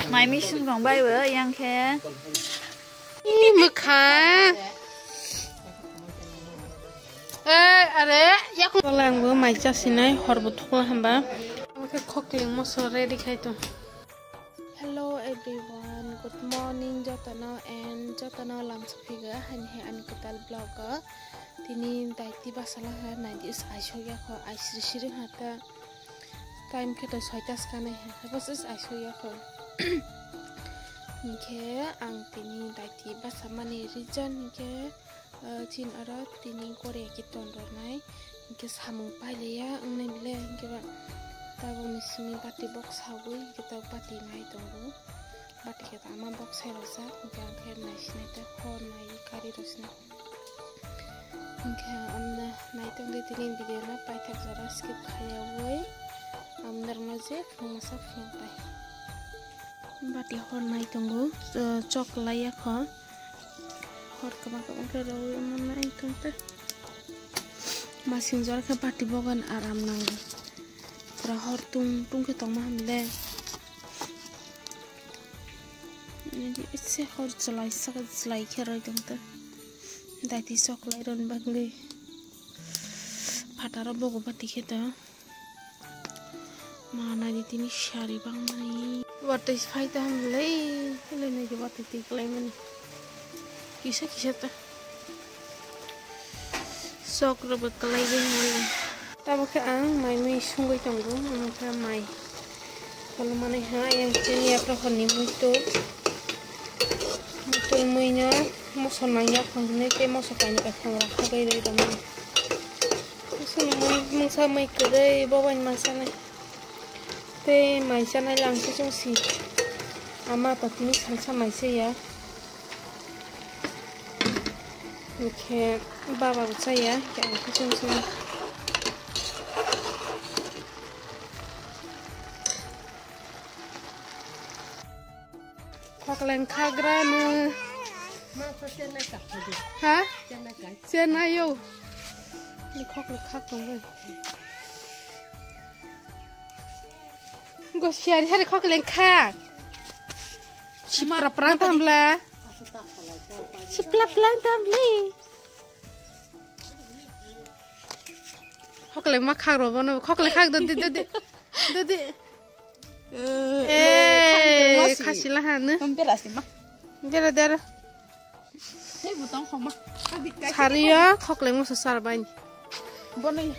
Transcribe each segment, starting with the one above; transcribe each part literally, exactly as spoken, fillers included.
Mai mising rong bai bo yang khe. Ih, mwkha. Eh, are, yakung. Tola ang bo mai chasinai, hor bo thokla hamba. Oke, khokling moso ready khai tong. Hello everyone, good morning jotono and jotono lamsa phiga hani he ani kwtal vlog o. Tini daiti basala ha naidi is aisok yakho, aisri siri ha ta. Time khe to soita swkang nai ha, bas is aisok yakho. Hinkhe ang tini daiti basa mani reason hinkhe, ah, chin aro tini Korea ki ton rwnai. Hinkhe samung pailaiya wngnai bile, hinkhe ba tabukni simi bati bok saui, hinkhe tabuk bati nai tongo. Bati khe ama bok sai rojak, hinkhe ang khe naisinai tei hor nai kari rosna. Hinkhe amna nai tongdi tini video no paithak jora skip khaiyaui amdarno je phunukmasa phunukbai. Bati hor nai tongo, chok lai yakho. Hor kwbang kwbang khe rwui mannai tongte. Masing jora khe bati bogan aram nango. Pura hor tung tung khe tongma hamle. Ese hor chwlai saka chwlai khe roi tongte. Daiti chok lai rwni bagwi. Phataro bogo bati khe to. Ma naidi tini sari bangmani. Watwi phai ta hamlei, hele naidi watwi twi kwlaimani. Kisa kisa ta. Sok rwbo kwlaiwi hamlei. Tabuk khe ang mai mui sungwi tongo, omo khe mai. Kolomani ha, yang chini yapra honni muitu. Muitu muino moso nangya khongnwi tei moso kainwi kaitham rakha bai rwi rwmani. Mungsa mui kwrwi bobaini mangsa nai. Tei mai chanai lang se chwng si. Ama to tini salsa mai se ya. Hingkhe baba bo chaya, hingkhe ang khe chwng chwng. Khokleng khagra no. Ma ko chennai ka. Ha? Chennai ka. Chennai yo. Ni khokleng khak tong bai. Go siari hari khokleng khak. Sipra prang tambla. Sipla prang tambli. Khokleng ma khak ro bono. Khokleng khak do di do di. Do di. Eh, khasi la hanu. Bera si ma. Bera dera. Tei butong khoma. Sariya khokleng moso sar bai. Bonoi.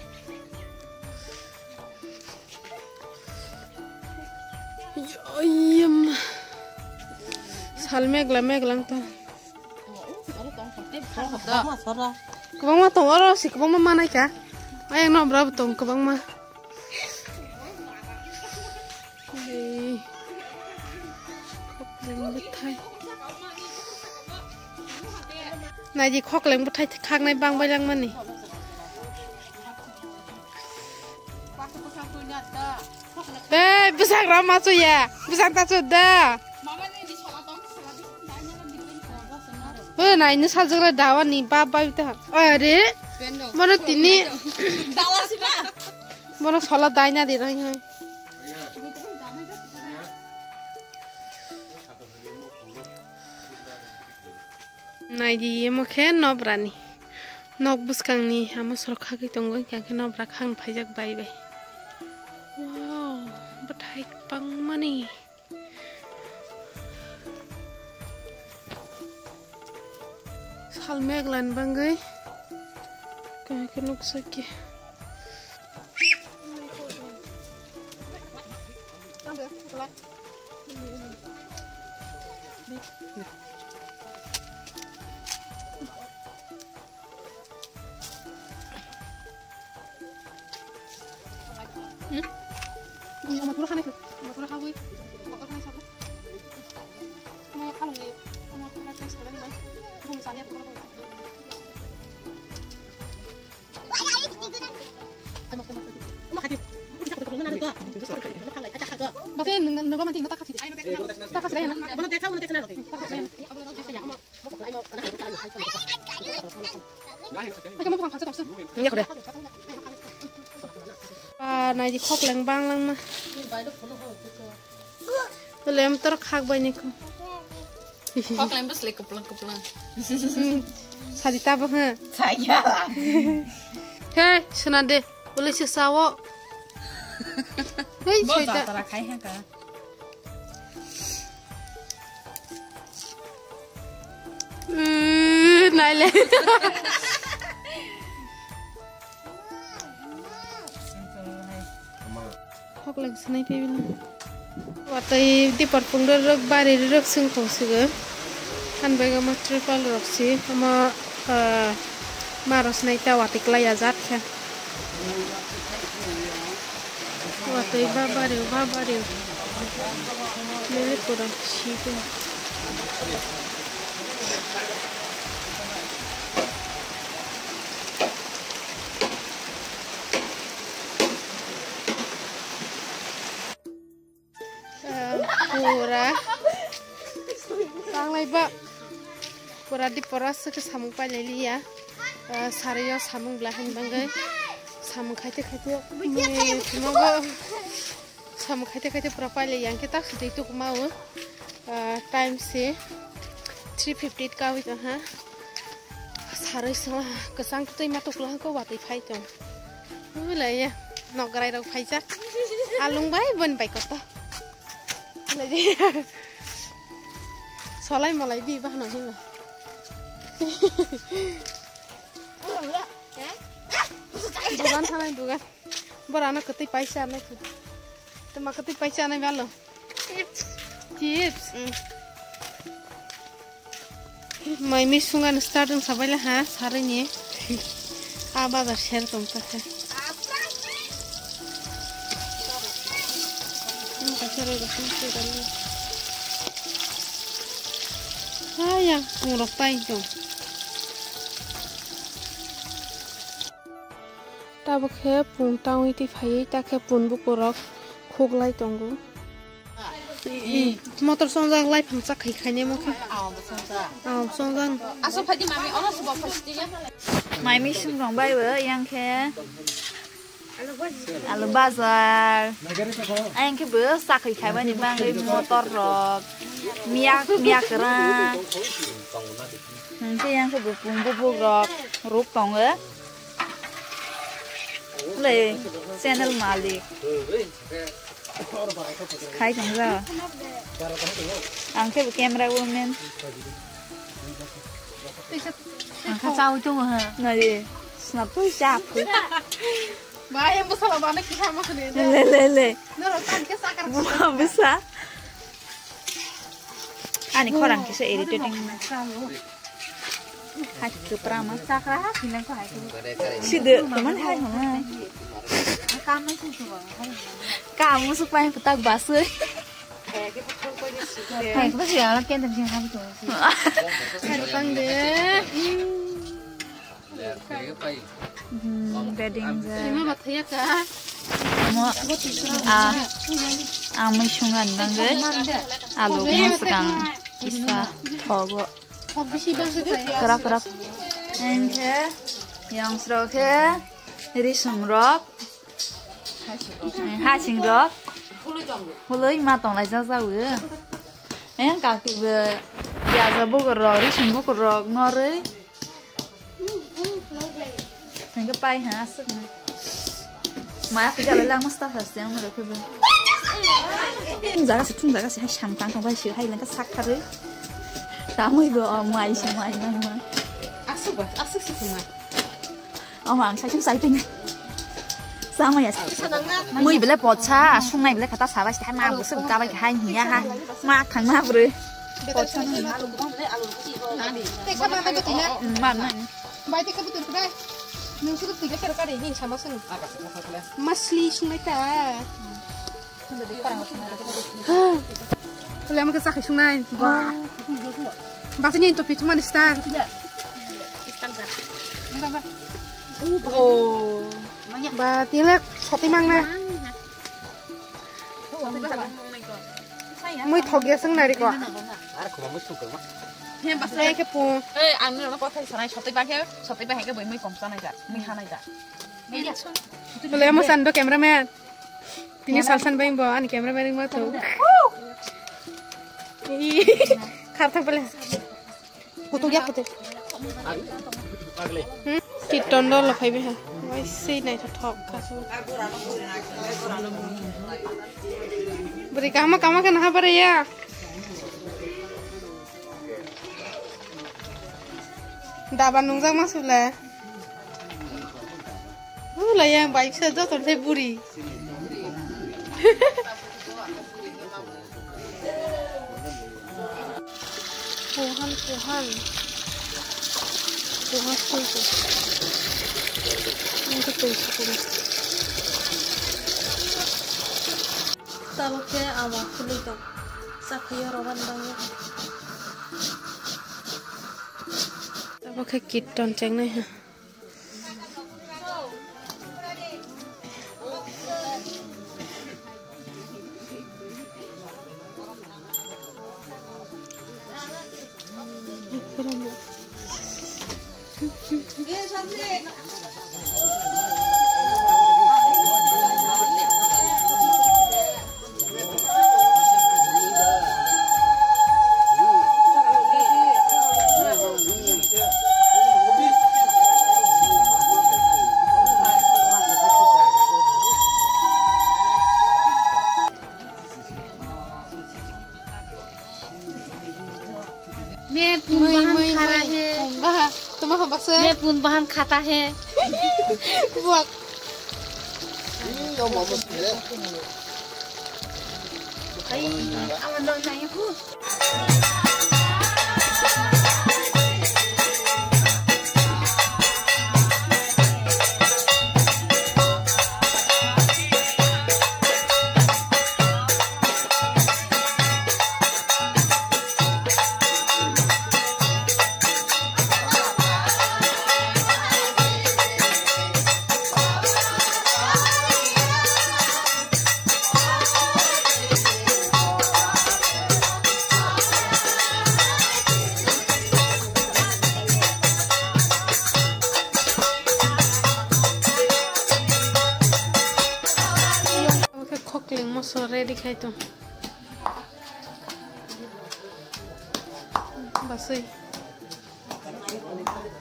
Oyem. Sal megla meglang ta. Kwbangma tong oro si kwbangma manai ka. Ayang no bra tong kwbangma. Ei, khokleng bwthai. Naidi khokleng bwthai khaknai bangbai langmani. Ei, bwsang rama chuya, bwsang ta chu da. Bo nai ni sajwk le dawa ni bap bai ta. Are. Bono tini. Bono sola dai na di rang hai. Nai di emo khe nobra ni. Nok bwskang ni amo sorok khagwi tongo, hingkha khe nobra khang phaijak bai bai. Wow, bwthai bangmani. Sal meglan bangwi kaham khe nuksa khe. Ah, nai di khok leng bang lang ma. Lem tor khak bai ni ko. Khok lem bas le kuplang kuplang. Sadi ta bo ha. Saya. He, suna de. Uli se sawo. Hei, bo sai ta. Jatra khai ha ka. Naile. Hok lagi sanai pe bila. Watui dipor pungro rok bari rok sing tong sigo. Han bai ma tripal rok si ama, ah, ma rok sanai ta watui klai ya jat khe. Watui ba bari ba bari. Nili pura si tu. Ah, pura. Tanglai ba. Pura di pura se ke samung pailai liya. Ah, sarayo samung bla hin bangwi. Samung khaite khaite. Ni tumago. Samung khaite khaite pura pailai yang ke tak sutui tuk mau. Ah, time se three fifty kawi tong ha. Saroi sala kwchang twi ma tukla ko watwi phai tong. Ulai ya, nokrai rok phaijak. Alung bai bon bai koto. Ulai di. Solai molai di bahno hima. Dugan thanai dugan. Bora na kwtwi paisa nai. Tuma kwtwi paisa nai balo. Chips. Mm. Mai mi sungan start wng sabaila ha, sarini. A bazar ser tong ta khe. Wng ka sero ga sung se ga ni. Ha ya, wng rok pai tong. Tabuk khe pun tangwi twi phaiwi, ta khe pun bukurok khuklai tongo. Motor chongjak, lai phang chak khai khainai mo khe. Ah, chongjak. Aswk phai di mami, ono se bo phai sidi ya. Mai mising rong bai bo, yang khe alu bajar. Ayang khe bo chakri khai bani bangwi motor rok, miyak, miyak kwrang. Hwnkhe yang khe bo pun bukrok ruk tongo. Le channel malik. Khai tong ja. Ang khe bo camera woman. Ang kha chawi tongo ha. Na ye. Sna pui cha pui. Ba yang bwsala ba na kisa ma khne. Le, le, le. Norok tan khe sakar. Buma bwsa. Ani khorang kisa irritating. Hai kwpra ma. Sakra ha, sinai ko hai ko. Side, teman hai hama. Kam na su su ba. Kam su pai tak basui. Hai ko si ala ken tam si ha to. Hai pang de. Hmm, bedding ja. Ima bathaya ka. Mo, ah, ang mui sungan bangwi alu mo swkang kisa thogo. Kwrak kwrak. Hwnkhe yang sro khe risum rok, hasing rok, huloi ma tonglai jak jago. Yang kaki bo yaja bukur rok, risum bukur rok noroi. Hingke pai ha aswk na. Maya khe jalai lang masta haste ang rokhe bo. Thung jaga se, thung jaga se, hai sam tang tong bai se, hai lang sak kharwi. Tamoi bo, o mai se, mai, mai, mai. Aswk ba, aswk se thung ma. Omo ang sai thung sai pin. Sama ya. Mui bele potsa, sungnai bele kata sabai se, hai ma bo se, kabai hai hiya ha. Ma thang ma bro. Potsa. Teka ma ma betina. Ma na. Bai teka butur kudai. Nung sudu tiga kero kari ni sama sunu. Masli sungai ta. Kule ama kesa kai sungai. Ba. Ba tini to pitu mani star. Oh. Ba tila soti mang na. Mui thok ya sung nari ko. Ar khuma mui sung ko ma. He ba sai ke pu. Ei ang no ko thai sanai soti ba ke, soti ba he ke boi mui kom sanai ja. Mui hanai ja. Bole amo sando cameraman. Tini salsan bai bo ani cameraman ringma tho. Ih, kharthang bole. Kutuk ya kutuk. Hmm? Kirtan dol phai bha. Wai sei naithothok kha. Bwrwi kaham kaham khe naha bare ya. Daba nungjak ma sule. Ulai yang bai se joto se buri. Kuhan, kuhan. Kuhan sui ko. Ini tuh sukun. Tabuk khe ama khului tong. Sakhiyo roban bangya. Tabuk khe kirtan chengnai ha. मैं पून मैं, बहन मैं, खा रहा मैं। है। वाह, तुम्हारा बक्सा है। मैं पून बहन खाता है। वाह। Oke, khokling moso ready khai tong. Basui.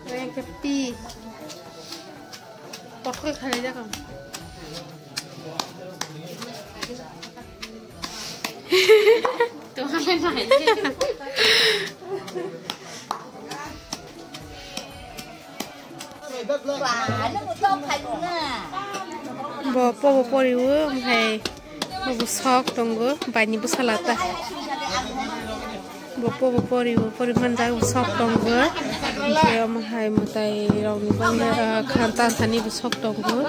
Rengke pi. Pothol khalai jakam. Tuhan lain. Bo pobo poriwo, omo hai bo sok tongo, baini bwsala ta. Bo pobo poriwo, pori manjak, bo sok tongo. Omo hai mwtai rokni bangwi, ah, khan tansani bo sok tongo.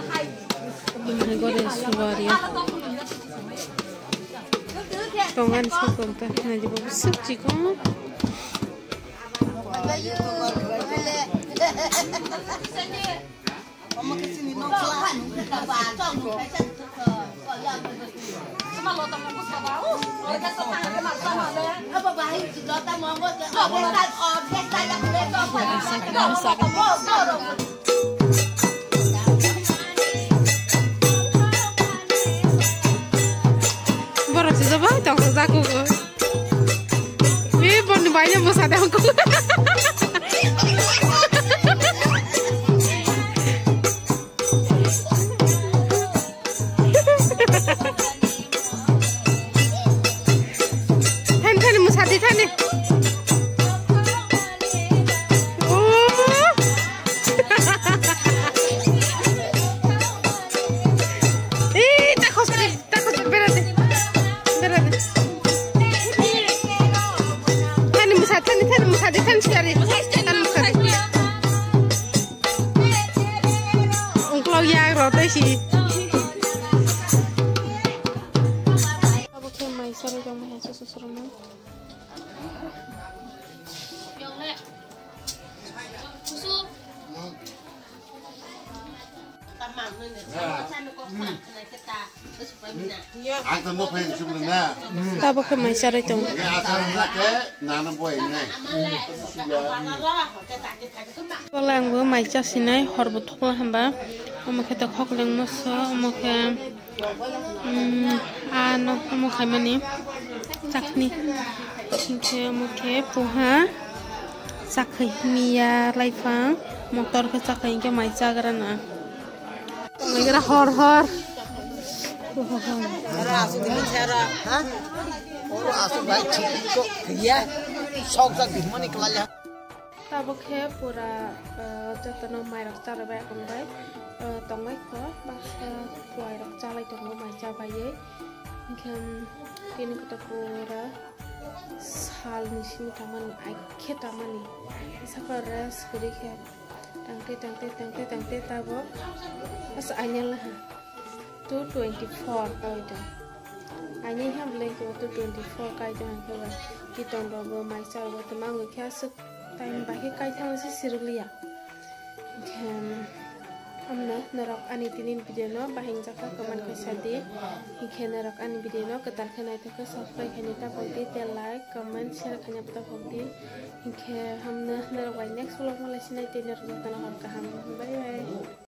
Omo hai gore suwariya. Tongani sok tong ta, naidi bo bwswk chikon. Borok si jobai tong jago. Ih, boni bai ya mosa de hongko. Thani, thani, mosa di, thani. Oh. Ih, ta khosni. Tako, bera de. Bera de. Thani mosa, thani, thani mosa de, thani siyari. Thani mosa de. Ungklok yak rw tei si. Abo khe mai sarwi tongma hai se susuro no. Tabuk khe mai charwi tongo. Bola ang bo mai chasinai, hor bo thokla hamba. Omo khe to khokleng moso, omo khe, mm, ano omo khaimani chakni. Hinkhe omo khe poha, chakhwi miya, laifang, motor khe chakhwi hinkhe mai chagra na. Mai gra hor hor. Oro aswk bai thik kok thwiya, sok jak bihmani klaiya. Tabuk khe pura, eh, jotono mairok charwbai akung bai, eh, tongbai kho, baksa kuairok chalai tongo mai chabaiwi. Hinkhe, um, tini khe to pura salni simi tangmani, aikhe tangmani. Saka rest kwrwi khe tangte, tangte, tangte, tangte tabuk asa aina laha. Two twenty-four kai tong. Aini ha belai khe two twenty-four kai tong, hwnkhe ba kiton rok bo mai cha rok bo tongma wngkhe aswk time bai khe kai thang se sirikliya. Hwnkhe hamno norok ani tini video no bahai wngjakha comment khai sa di. Hwnkhe norok ani video no kwtal khe naithok khe subscribe khaina ta pok di, tei like, comment, share khaina ta pok di. Hwnkhe hamno norok bai next vlog malai sinai tei norok jotono hor kaham. Bye bye.